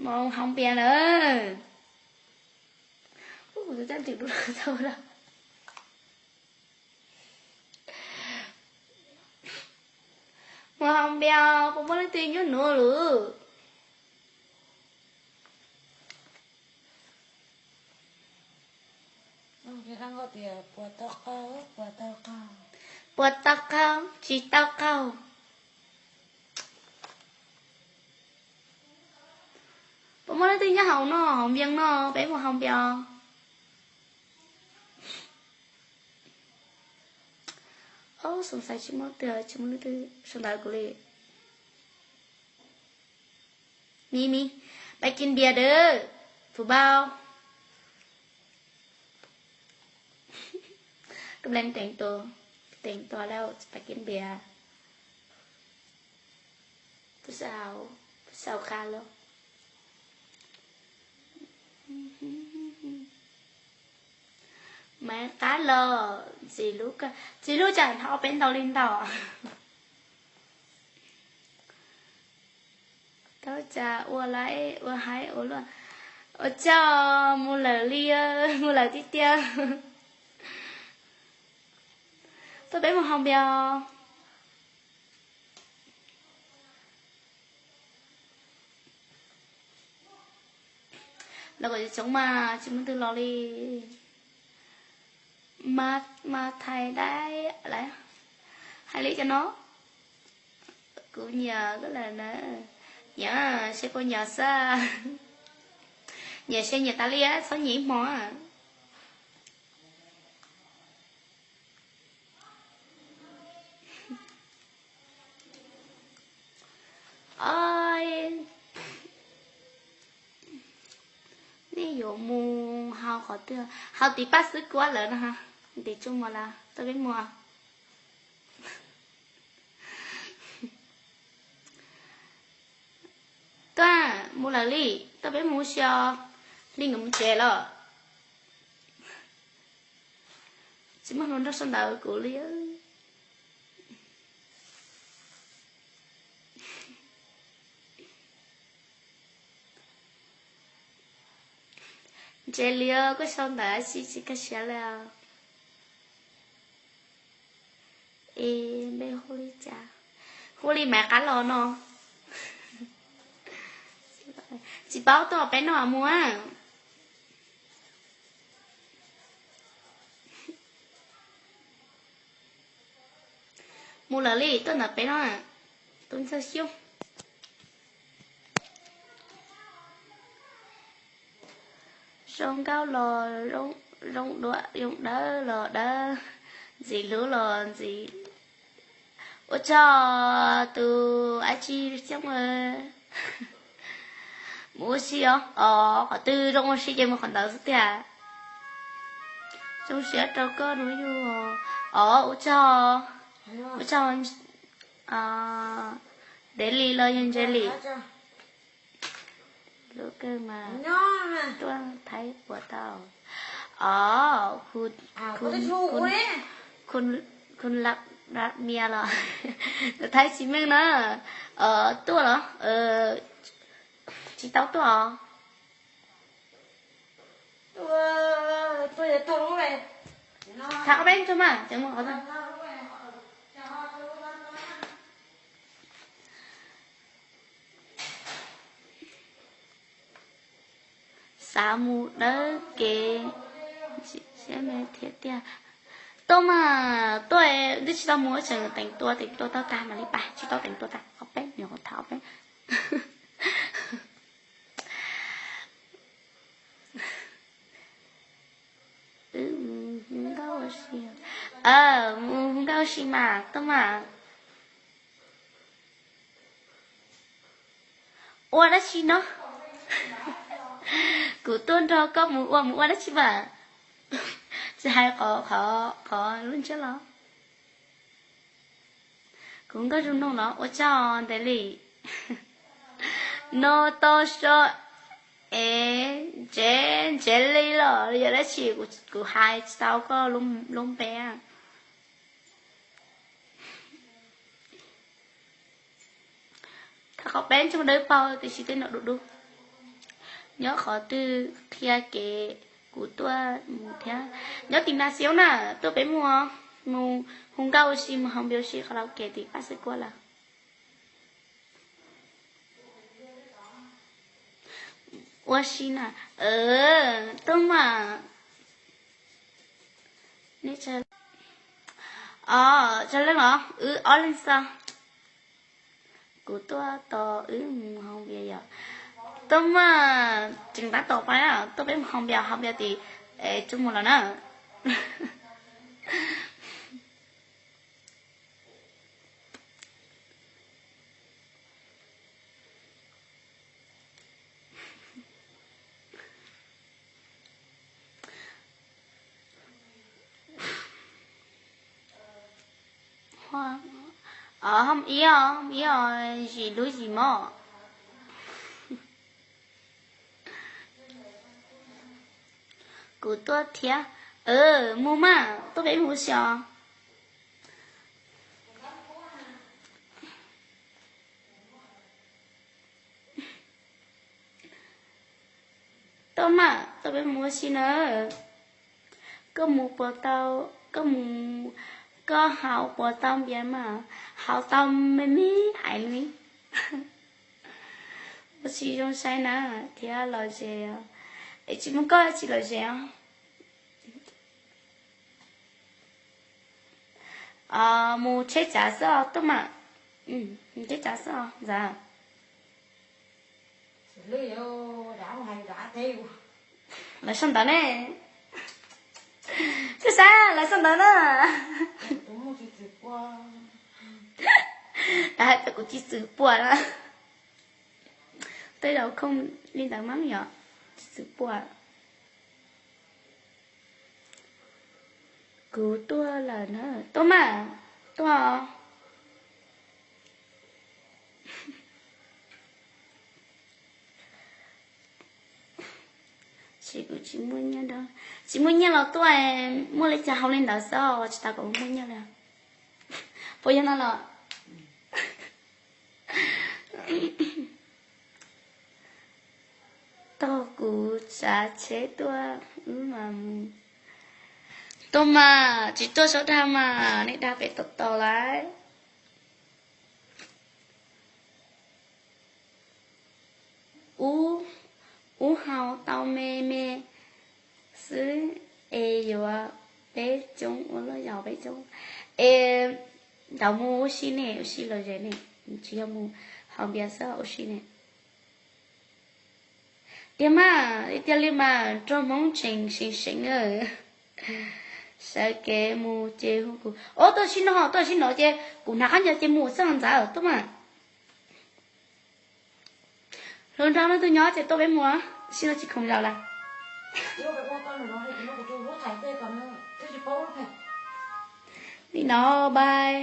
Mus haus npias na. Ub, kuv tus caj ntws dub tau lawm. Mus haus npias, puas muaj leej twg nyob nuav lawm? Puas tau qaug, tsis tau qaug? Puas muaj leej twg nyob hauv no, hauv npias no, peb mus haus npias. Ub, xoom xaiv tsis muaj twg, tsis muaj leej twg sau ntawv kuv li. Mis, mis, pab kib npias dawb, phum npau. Koj ble teev tua, teev tua lawm pab kib npias. Pub sau, pub sau qab lawm. Maiv qab los, ntxim hlub, ntxim hlub cas nrho peb ntau li ntau. Tau cas ua laib ua haib ua luaj. Ua tsaug, mus lawm li, mus lawm tiag tiag. Tuaj peb mus haus npias. Los kuv tsis txhob mas tsis muaj twg los li. Mas thais dai lawm, hais li cas no. Kuv nyiam koj lawm na. Nyiam, seb puas nyiam xwb. Nyiam seb nyiam tas li, txhob nyiam ib hmo. Nej yuav mus haus qhov twg? Haus tim paj xwb kuab lawm no. Tim tsuj mos las, tuaj peb mus. Tuaj mus lawm li, tuaj peb mus si os. Hli nkawd mus tsev lawm. Tsis muaj hluas nraug sau ntawv kuv li. Ntse li, koj sau ntawv tsis tsis kaj siab li. Es npe hu li cas? Hu li Maiv Qab Los no. Tsis paub, tuaj peb noj mus. Mus lawm li, tuaj ntawm peb no. Tub Ntxawg Xyooj. Zoo nkauj los zoo dua, zoo dawb los dawb, ntxim hlub los ntxim. Ua tsaug tus ab tsi Xyooj. Mus ua si os, os qhov twg zoo ua si ces mus qhov ntawd xwb tiag. Zoo siab rau koj hnub yug. Os, ua tsaug, ua tsaug Ntev Li los yog Ntse Li. Lub kawg mas tuaj Thaib puas tau. Os, khu lab mias los. Thaib tsis meej na. Tuaj los? Tsis tau tuaj os. Thaib ob peb tug mas cov mus qhov xav mus dawb kev siab me thiab tiag. Tuaj mas tuaj, twb tsis tau mus, tseem teem tua, teem tua tau tag mam li pais, tsis tau teem tua tag, ob peb nyuam qhuav tham ob peb. Nkauj ua si, mus nkauj ua si mas tuaj mas. Ua dab tsi no? Kuv tuaj nrog koj mus ua, mus ua dab tsi mas? Tsis hais qhov, qhov lub ntsiab los. Kuv nkauj zoo no los ua tsaug Ntev Li. No tau so es Ntsev, Ntsev Li los yog dab tsi, kuv hais tsis tau koj lub npe. Qhov peb ntsej muag dawb paug tiam sis tej no dub dub. Nyob qhov twg qhia kev kuv tuaj mus thiab. Nyob tim Nas Xiab na, tuaj peb mus, mus hu nkauj ua si, mus haus npias ua si qhov laus kev tim Paj Xeeb Kuab lawm. Ua si na, tuaj mas. Tsawg leej los? Wb ob leeg xwb. Kuv tuaj tos wb mus haus npias yom. Tuaj mas tseem tab tom pais na, tuaj peb mus haus npias, haus npias tim, es tsuas mus lawm na. Hom ib os, hom ib os, zim lub zim mog. Kuv tuaj thiab. Mus mas, tuaj peb mus ua si os. Tuaj mas, tuaj peb mus ua si na. Koj mus puas tau, koj mus, koj haus puas tau npias mas, haus tau me me ais li. Ua si zoo saib na, thiab lom zem os. Es tsis muaj koj tsis lom zem os. Mus tsheb tsav xwb os Tub Mam. Mus tsheb tsav xwb os ntxawm. Lawv sau ntawv ne. Twb xav lawv sau ntawv na. Lawv hais tias kuv tsis txwm puas na. Tej zaum khoom li ntawd mas yom, tsis txwm puas. Kuv tuaj lawm na, tuaj mas, tuaj. Tsis, kuv tsis muaj nyiaj, tsis muaj nyiaj los tuaj, muaj li cas haus li ntawd xwb, tsis tas kom muaj nyiaj li. Puas yog no los? Taug kuv tsav tsheb tuaj, wb mas mus. Tuaj mas, tsis tuaj sab dag mas nej dag pem tau tau lawm. Ub, ub haus tau me me xwb es yuav peb coob ua luaj yaus peb coob es ntawd mus ua si ne, ua si lom zem ne, tsis yog mus haus npias xwb ua si ne. Tiag mas, tiag li mas, nraug Hmoob tseem seev seev. Sawv kev mus ces hu kuv, o, tuaj si no, tuaj si no ces kuv hnav qab ncaws ces mus xwb ntxawm, tuaj mas. Hluas nraug leej twg nyob ces tuaj peb mus, si no tsis khoom zaum lawm. Li no, bye.